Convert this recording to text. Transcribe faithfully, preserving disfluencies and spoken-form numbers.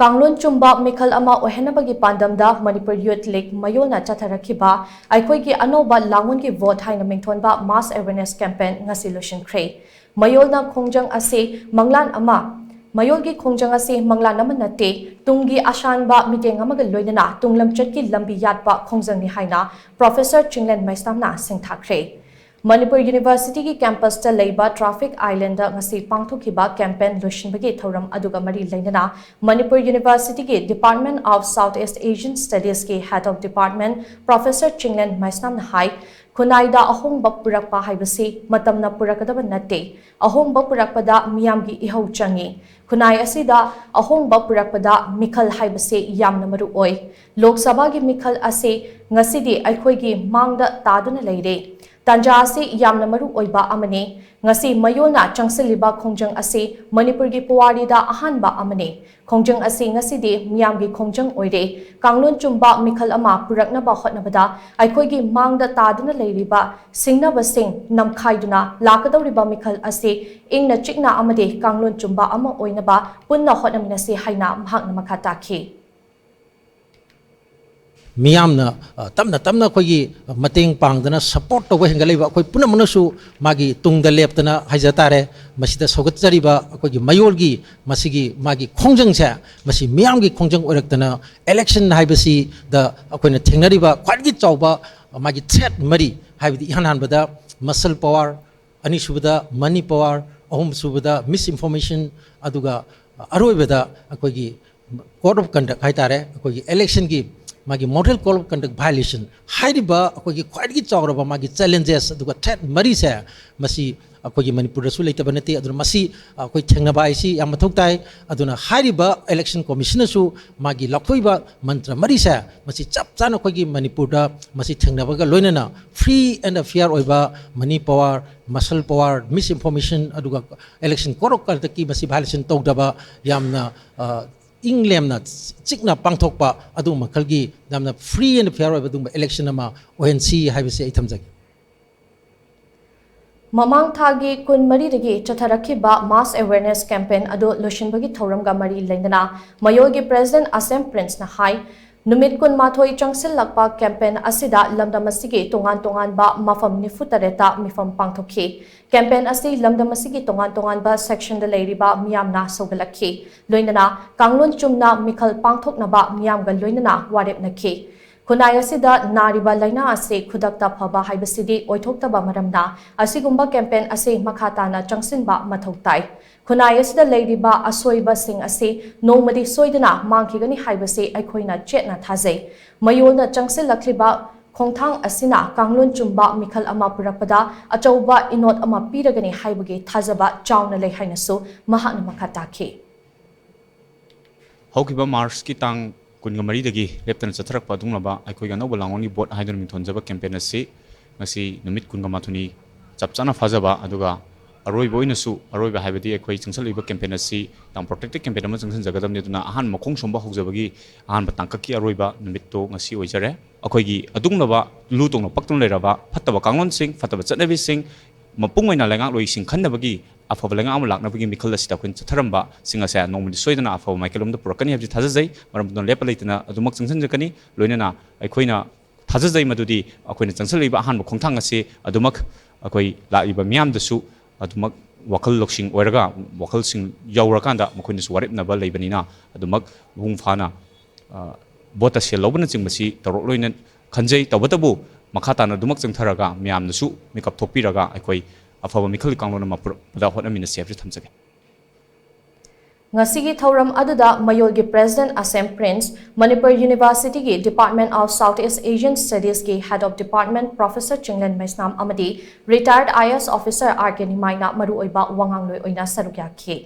ꯀꯥꯡꯂꯣꯟ ꯆꯨꯝꯕ ꯃꯤꯈꯜ ꯑꯃ ꯑꯣꯏꯍꯟꯅꯕꯒꯤ ꯄꯥꯟꯗꯝꯗ ꯃꯅꯤꯄꯨꯔ ꯌꯨꯊ ꯂꯤꯒ ꯃꯌꯣꯜꯅ ꯆꯠꯊꯔꯛꯈꯤꯕ ꯑꯩꯈꯣꯏꯒꯤ ꯑꯅꯧꯕ ꯂꯥꯡꯑꯣꯟꯒꯤ ꯚꯣꯠ ꯍꯥꯏꯅ ꯃꯤꯡꯊꯣꯟꯕ mass awareness campaign ꯉꯁꯤ ꯂꯣꯏꯁꯤꯟꯈ꯭ꯔꯦ꯫ ꯃꯌꯣꯜꯅ ꯈꯣꯡꯖꯪ ꯑꯁꯤ ꯃꯪꯂꯥꯟ ꯑꯃ, ꯃꯌꯣꯜꯒꯤ ꯈꯣꯡꯖꯪ ꯑꯁꯤ ꯃꯪꯂꯥꯟ ꯑꯃ ꯅꯠꯇꯦ, ꯇꯨꯡꯒꯤ ꯑꯁꯥꯟꯕ ꯃꯤꯠꯌꯦꯡ ꯑꯃꯒ ꯂꯣꯏꯅꯅ ꯇꯨꯡ ꯂꯝꯆꯠꯀꯤ ꯂꯝꯕꯤ ꯌꯥꯠꯄ ꯈꯣꯡꯖꯪꯅꯤ ꯍꯥꯏꯅ Professor ꯆꯤꯡꯂꯦꯟ ꯃꯩꯁꯅꯥꯝꯅ ꯁꯤꯡꯊꯥꯈ꯭ꯔꯦ꯫ ꯃꯅꯤꯄꯨꯔ ꯌꯨꯅꯤꯚꯔꯁꯤꯇꯤꯒꯤ campus ꯇ ꯂꯩꯕ Traffic Island ꯗ ꯉꯁꯤ ꯄꯥꯡꯊꯣꯛꯈꯤꯕ campaign ꯂꯣꯏꯁꯤꯟꯕꯒꯤ ꯊꯧꯔꯝ ꯑꯗꯨꯒ ꯃꯔꯤ ꯂꯩꯅꯅ ꯃꯅꯤꯄꯨꯔ ꯌꯨꯅꯤꯚꯔꯁꯤꯇꯤꯒꯤ Department of South East Asian Studies ꯀꯤ Head of Department Professor Chinglen ꯃꯩꯁꯅꯥꯝꯅ ꯍꯥꯏ, ꯈꯨꯟꯅꯥꯏꯗ ꯑꯍꯣꯡꯕ ꯄꯨꯔꯛꯄ ꯍꯥꯏꯕꯁꯤ ꯃꯇꯝꯅ ꯄꯨꯔꯛꯀꯗꯕ ꯅꯠꯇꯦ, ꯑꯍꯣꯡꯕ ꯄꯨꯔꯛꯄꯗ ꯃꯤꯌꯥꯝꯒꯤ ꯏꯍꯧ ꯆꯪꯏ꯫ ꯈꯨꯟꯅꯥꯏ ꯑꯁꯤꯗ ꯑꯍꯣꯡꯕ ꯄꯨꯔꯛꯄꯗ ꯃꯤꯈꯜ ꯍꯥꯏꯕꯁꯤ ꯌꯥꯝꯅ ꯃꯔꯨ ꯑꯣꯏ꯫ ꯂꯣꯛ ꯁꯚꯥꯒꯤ ꯃꯤꯈꯜ ꯑꯁꯤ ꯉꯁꯤꯗꯤ ꯑꯩꯈꯣꯏꯒꯤ ꯃꯥꯡꯗ ꯇꯥꯗꯨꯅ ꯂꯩꯔꯦ꯫ ꯇꯥꯟꯖꯥ ꯑꯁꯤ ꯌꯥꯝꯅ ꯃꯔꯨ ꯑꯣꯏꯕ ꯑꯃꯅꯤ꯫ ꯉꯁꯤ ꯃꯌꯣꯜꯅ ꯆꯪꯁꯤꯜꯂꯤꯕ ꯈꯣꯡꯖꯪ ꯑꯁꯤ ꯃꯅꯤꯄꯨꯔꯒꯤ ꯄꯨꯋꯥꯔꯤꯗ ꯑꯍꯥꯟꯕ ꯑꯃꯅꯤ꯫ ꯈꯣꯡꯖꯪ ꯑꯁꯤ ꯉꯁꯤꯗꯤ ꯃꯤꯌꯥꯝꯒꯤ ꯈꯣꯡꯖꯪ ꯑꯣꯏꯔꯦ꯫ ꯀꯥꯡꯂꯣꯟ ꯆꯨꯝꯕ ꯃꯤꯈꯜ ꯑꯃ ꯄꯨꯔꯛꯅꯕ ꯍꯣꯠꯅꯕꯗ ꯑꯩꯈꯣꯏꯒꯤ ꯃꯥꯡꯗ ꯇꯥꯗꯨꯅ ꯂꯩꯔꯤꯕ ꯁꯤꯡꯅꯕꯁꯤꯡ ꯅꯝꯈꯥꯏꯗꯨꯅ ꯂꯥꯛꯀꯗꯧꯔꯤꯕ ꯃꯤꯈꯜ ꯑꯁꯤ ꯏꯪꯅ ꯆꯤꯛꯅ ꯑꯃꯗꯤ ꯀꯥꯡꯂꯣꯟ ꯆꯨꯝꯕ ꯑꯃ ꯑꯣꯏꯅꯕ ꯄꯨꯟꯅ ꯍꯣꯠꯅꯃꯤꯟꯅꯁꯤ ꯍꯥꯏꯅ ꯃꯍꯥꯛꯅ ꯃꯈꯥ ꯇꯥꯈꯤ꯫ ꯃꯤꯌꯥꯝꯅ, ꯑ, ꯇꯞꯅ ꯇꯞꯅ ꯑꯩꯈꯣꯏꯒꯤ ꯃꯇꯦꯡ ꯄꯥꯡꯗꯅ support ꯇꯧꯕ ꯍꯦꯟꯒꯠꯂꯛꯏꯕ ꯑꯩꯈꯣꯏ ꯄꯨꯝꯅꯃꯛꯅꯁꯨ ꯃꯥꯒꯤ ꯇꯨꯡꯗ ꯂꯦꯞꯇꯅ ꯍꯥꯏꯖ ꯇꯥꯔꯦ꯫ ꯃꯁꯤꯗ ꯁꯧꯒꯠꯆꯔꯤꯕ ꯑꯩꯈꯣꯏꯒꯤ ꯃꯌꯣꯜꯒꯤ ꯃꯁꯤꯒꯤ ꯃꯥꯒꯤ ꯈꯣꯡꯖꯪꯁꯦ ꯃꯁꯤ ꯃꯤꯌꯥꯝꯒꯤ ꯈꯣꯡꯖꯪ ꯑꯣꯏꯔꯛꯇꯅ election ꯍꯥꯏꯕꯁꯤꯗ ꯑꯩꯈꯣꯏꯅ ꯊꯦꯡꯅꯔꯤꯕ ꯈ꯭ꯋꯥꯏꯗꯒꯤ ꯆꯥꯎꯕ ꯃꯥꯒꯤ threat ꯃꯔꯤ ꯍꯥꯏꯕꯗꯤ ꯏꯍꯥꯟ ꯍꯥꯟꯕꯗ muscle power, ꯑꯅꯤꯁꯨꯕꯗ money power, ꯑꯍꯨꯝꯁꯨꯕꯗ misinformation, ꯑꯗꯨꯒ ꯑꯔꯣꯏꯕꯗ ꯑꯩꯈꯣꯏꯒꯤ code of conduct ꯍꯥꯏꯇꯥꯔꯦ, ꯑꯩꯈꯣꯏꯒꯤ election ꯒꯤ ꯃꯥꯒꯤ model code of conduct violation꯫ ꯍꯥꯏꯔꯤꯕ ꯑꯩꯈꯣꯏꯒꯤ ꯈ꯭ꯋꯥꯏꯗꯒꯤ ꯆꯥꯎꯔꯕ ꯃꯥꯒꯤ challenges ꯑꯗꯨꯒ threat ꯃꯔꯤꯁꯦ ꯃꯁꯤ ꯑꯩꯈꯣꯏꯒꯤ ꯃꯅꯤꯄꯨꯔꯗꯁꯨ ꯂꯩꯇꯕ ꯅꯠꯇꯦ꯫ ꯑꯗꯨꯅ ꯃꯁꯤ ꯑꯩꯈꯣꯏ ꯊꯦꯡꯅꯕ ꯍꯥꯏꯁꯤ ꯌꯥꯝ ꯃꯊꯧ ꯇꯥꯏ꯫ ꯑꯗꯨꯅ ꯍꯥꯏꯔꯤꯕ election commission ꯅꯁꯨ ꯃꯥꯒꯤ ꯂꯧꯊꯣꯛꯏꯕ ꯃꯟꯇ꯭ꯔ ꯃꯔꯤꯁꯦ ꯃꯁꯤ ꯆꯞ ꯆꯥꯅ ꯑꯩꯈꯣꯏꯒꯤ ꯃꯅꯤꯄꯨꯔꯗ ꯃꯁꯤ ꯊꯦꯡꯅꯕꯒ ꯂꯣꯏꯅꯅ free and fair ꯑꯣꯏꯕ money power, muscle power, misinformation, ꯑꯗꯨꯒ election code of conduct ꯀꯤ ꯃꯁꯤ violation ꯇꯧꯗꯕ, ꯌꯥꯝꯅ, ꯑ, ꯏꯪ ꯂꯦꯝꯅ ꯆꯤꯛꯅ ꯄꯥꯡꯊꯣꯛꯄ ꯑꯗꯨꯒꯨꯝꯕ ꯃꯈꯜꯒꯤ ꯌꯥꯝꯅ free and fair ꯑꯣꯏꯕ ꯑꯗꯨꯒꯨꯝꯕ election ꯑꯃ ꯑꯣꯏꯍꯟꯁꯤ ꯍꯥꯏꯕꯁꯤ ꯑꯩ ꯊꯝꯖꯒꯦ꯫ ꯃꯃꯥꯡ ꯊꯥꯒꯤ ꯀꯨꯟꯃꯔꯤꯗꯒꯤ ꯆꯠꯊꯔꯛꯈꯤꯕ mass awareness campaign ꯑꯗꯨ ꯂꯣꯏꯁꯤꯟꯕꯒꯤ ꯊꯧꯔꯝꯒ ꯃꯔꯤ ꯂꯩꯅꯅ ꯃꯌꯣꯜꯒꯤ President ꯑꯁꯦꯝ ꯄ꯭ꯔꯤꯟꯁꯅ ꯍꯥꯏ, ꯅꯨꯃꯤꯠ ꯀꯨꯟꯃꯥꯊꯣꯏ ꯆꯪꯁꯤꯜꯂꯛꯄ campaign ꯑꯁꯤꯗ ꯂꯝꯗꯝ ꯑꯁꯤꯒꯤ ꯇꯣꯉꯥꯟ ꯇꯣꯉꯥꯟꯕ ꯃꯐꯝ ꯅꯤꯐꯨ ꯇꯔꯦꯠꯇ ꯃꯤꯐꯝ ꯄꯥꯡꯊꯣꯛꯈꯤ꯫ Campaign ꯑꯁꯤ ꯂꯝꯗꯝ ꯑꯁꯤꯒꯤ ꯇꯣꯉꯥꯟ ꯇꯣꯉꯥꯟꯕ section ꯗ ꯂꯩꯔꯤꯕ ꯃꯤꯌꯥꯝꯅ ꯁꯧꯒꯠꯂꯛꯈꯤ꯫ ꯂꯣꯏꯅꯅ ꯀꯥꯡꯂꯣꯟ ꯆꯨꯝꯅ ꯃꯤꯈꯜ ꯄꯥꯡꯊꯣꯛꯅꯕ ꯃꯤꯌꯥꯝꯒ ꯂꯣꯏꯅꯅ ꯋꯥꯔꯦꯞꯅꯈꯤ꯫ ꯈꯨꯟꯅꯥꯏ ꯑꯁꯤꯗ ꯅꯥꯔꯤꯕ ꯂꯥꯏꯅꯥ ꯑꯁꯤ ꯈꯨꯗꯛꯇ ꯐꯕ ꯍꯥꯏꯕꯁꯤꯗꯤ ꯑꯣꯏꯊꯣꯛꯇꯕ ꯃꯔꯝꯅ, ꯑꯁꯤꯒꯨꯝꯕ campaign ꯑꯁꯤ ꯃꯈꯥ ꯇꯥꯅ ꯆꯪꯁꯤꯟꯕ ꯃꯊꯧ ꯇꯥꯏ꯫ ꯈꯨꯟꯅꯥꯏ ꯑꯁꯤꯗ ꯂꯩꯔꯤꯕ ꯑꯁꯣꯏꯕꯁꯤꯡ ꯑꯁꯤ ꯅꯣꯡꯃꯗꯤ ꯁꯣꯏꯗꯅ ꯃꯥꯡꯈꯤꯒꯅꯤ ꯍꯥꯏꯕꯁꯤ ꯑꯩꯈꯣꯏꯅ ꯆꯦꯠꯅ ꯊꯥꯖꯩ꯫ ꯃꯌꯣꯜꯅ ꯆꯪꯁꯤꯜꯂꯛꯂꯤꯕ ꯈꯣꯡꯊꯥꯡ ꯑꯁꯤꯅ ꯀꯥꯡꯂꯣꯟ ꯆꯨꯝꯕ ꯃꯤꯈꯜ ꯑꯃ ꯄꯨꯔꯛꯄꯗ ꯑꯆꯧꯕ ꯏꯅꯣꯠ ꯑꯃ ꯄꯤꯔꯒꯅꯤ ꯍꯥꯏꯕꯒꯤ ꯊꯥꯖꯕ ꯆꯥꯎꯅ ꯂꯩ ꯍꯥꯏꯅꯁꯨ ꯃꯍꯥꯛꯅ ꯃꯈꯥ ꯇꯥꯈꯤ꯫ ꯍꯧꯈꯤꯕ ꯃꯥꯔꯆꯀꯤ ꯇꯥꯡ ꯀꯨꯟꯒ ꯃꯔꯤꯗꯒꯤ ꯂꯦꯞꯇꯅ ꯆꯠꯊꯔꯛꯄ ꯑꯗꯨꯒꯨꯝꯂꯕ ꯑꯩꯈꯣꯏꯒꯤ ꯑꯅꯧꯕ ꯂꯥꯡꯑꯣꯟꯒꯤ ꯚꯣꯠ ꯍꯥꯏꯗꯨꯅ ꯃꯤꯡꯊꯣꯟꯖꯕ campaign ꯑꯁꯤ ꯉꯁꯤ ꯅꯨꯃꯤꯠ ꯀꯨꯟꯒ ꯃꯥꯊꯣꯏꯅꯤ ꯆꯞ ꯆꯥꯅ ꯐꯥꯖꯕ, ꯑꯗꯨꯒ ꯑꯔꯣꯏꯕ ꯑꯣꯏꯅꯁꯨ, ꯑꯔꯣꯏꯕ ꯍꯥꯏꯕꯗꯤ ꯑꯩꯈꯣꯏ ꯆꯪꯁꯤꯜꯂꯛꯂꯤꯕ campaign ꯑꯁꯤ ꯌꯥꯝ protracted campaign ꯑꯃ ꯆꯪꯁꯤꯟꯖꯒꯗꯕꯅꯤ꯫ ꯑꯗꯨꯅ ꯑꯍꯥꯟꯕ ꯃꯈꯣꯡ ꯁꯣꯝꯕ ꯍꯧꯖꯕꯒꯤ ꯑꯍꯥꯟꯕ ꯇꯥꯡꯀꯛꯀꯤ ꯑꯔꯣꯏꯕ ꯅꯨꯃꯤꯠꯇꯣ ꯉꯁꯤ ꯑꯣꯏꯖꯔꯦ꯫ ꯑꯩꯈꯣꯏꯒꯤ ꯑꯗꯨꯒꯨꯝꯂꯕ ꯂꯨ ꯇꯣꯡꯅ ꯄꯛꯇꯨꯅ ꯂꯩꯔꯕ ꯐꯠꯇꯕ ꯀꯥꯡꯂꯣꯟꯁꯤꯡ, ꯐꯠꯇꯕ ꯆꯠꯅꯕꯤꯁꯤꯡ, ꯃꯄꯨꯡ ꯑꯣꯏꯅ ꯂꯩꯉꯥꯛꯂꯣꯏꯁꯤꯡ ꯈꯟꯅꯕꯒꯤ ꯑꯐꯕ ꯂꯩꯉꯥꯛ ꯑꯃ ꯂꯥꯛꯅꯕꯒꯤ ꯃꯤꯈꯜ ꯑꯁꯤꯗ ꯑꯩꯈꯣꯏꯅ ꯆꯠꯊꯔꯝꯕꯁꯤꯡ ꯑꯁꯦ ꯅꯣꯡꯃꯗꯤ ꯁꯣꯏꯗꯅ ꯑꯐꯕ ꯃꯥꯏꯀꯩꯂꯣꯝꯗ ꯄꯨꯔꯛꯀꯅꯤ ꯍꯥꯏꯕꯁꯤ ꯊꯥꯖꯖꯩ꯫ ꯃꯔꯝ ꯑꯗꯨꯅ ꯂꯦꯞꯄ ꯂꯩꯇꯅ ꯑꯗꯨꯃꯛ ꯆꯪꯁꯤꯟꯖꯒꯅꯤ꯫ ꯂꯣꯏꯅꯅ ꯑꯩꯈꯣꯏꯅ ꯊꯥꯖꯖꯩ ꯃꯗꯨꯗꯤ ꯑꯩꯈꯣꯏꯅ ꯆꯪꯁꯤꯜꯂꯛꯂꯤꯕ ꯑꯍꯥꯟꯕ ꯈꯣꯡꯊꯥꯡ ꯑꯁꯤ ꯑꯗꯨꯃꯛ ꯑꯩꯈꯣꯏ ꯂꯥꯛꯂꯤꯕ ꯃꯤꯌꯥꯝꯗꯁꯨ ꯑꯗꯨꯃꯛ ꯋꯥꯈꯜ ꯂꯧꯁꯤꯡ ꯑꯣꯏꯔꯒ, ꯋꯥꯈꯜꯁꯤꯡ ꯌꯧꯔꯀꯥꯟꯗ ꯃꯈꯣꯏꯅꯁꯨ ꯋꯥꯔꯦꯞꯅꯕ ꯂꯩꯕꯅꯤꯅ, ꯑꯗꯨꯃꯛ ꯃꯄꯨꯡ ꯐꯥꯅ, ꯑ, ꯚꯣꯠꯇ ꯁꯦꯜ ꯂꯧꯕꯅꯆꯤꯡꯕꯁꯤ ꯇꯧꯔꯛꯂꯣꯏꯅ ꯈꯟꯖꯩ꯫ ꯇꯧꯕꯇꯕꯨ ꯃꯈꯥ ꯇꯥꯅ ꯑꯗꯨꯃꯛ ꯆꯪꯊꯔꯒ ꯃꯌꯥꯝꯅꯁꯨ ꯃꯤꯀꯞ ꯊꯣꯛꯄꯤꯔꯒ ꯑꯩꯈꯣꯏ ꯑꯐꯕ ꯃꯤꯈꯜꯒꯤ ꯀꯥꯡꯂꯣꯟ ꯑꯃ ꯄꯨꯔꯛꯄꯗ ꯍꯣꯠꯅꯃꯤꯟꯅꯁꯤ ꯍꯥꯏꯕꯁꯤ ꯊꯝꯖꯒꯦ꯫ ꯉꯁꯤꯒꯤ ꯊꯧꯔꯝ ꯑꯗꯨꯗ ꯃꯌꯣꯜꯒꯤ President ꯑꯁꯦꯝ ꯄ꯭ꯔꯤꯟꯁ, ꯃꯅꯤꯄꯨꯔ University ꯒꯤ Department of South East Asian Studies ꯀꯤ Head of Department Professor Chinglen Meisnam ꯑꯃꯗꯤ retired I A S officer R K ꯅꯤꯃꯥꯏꯅ ꯃꯔꯨꯑꯣꯏꯕ ꯋꯥꯉꯥꯡꯂꯣꯏ ꯑꯣꯏꯅ ꯁꯔꯨꯛ ꯌꯥꯈꯤ꯫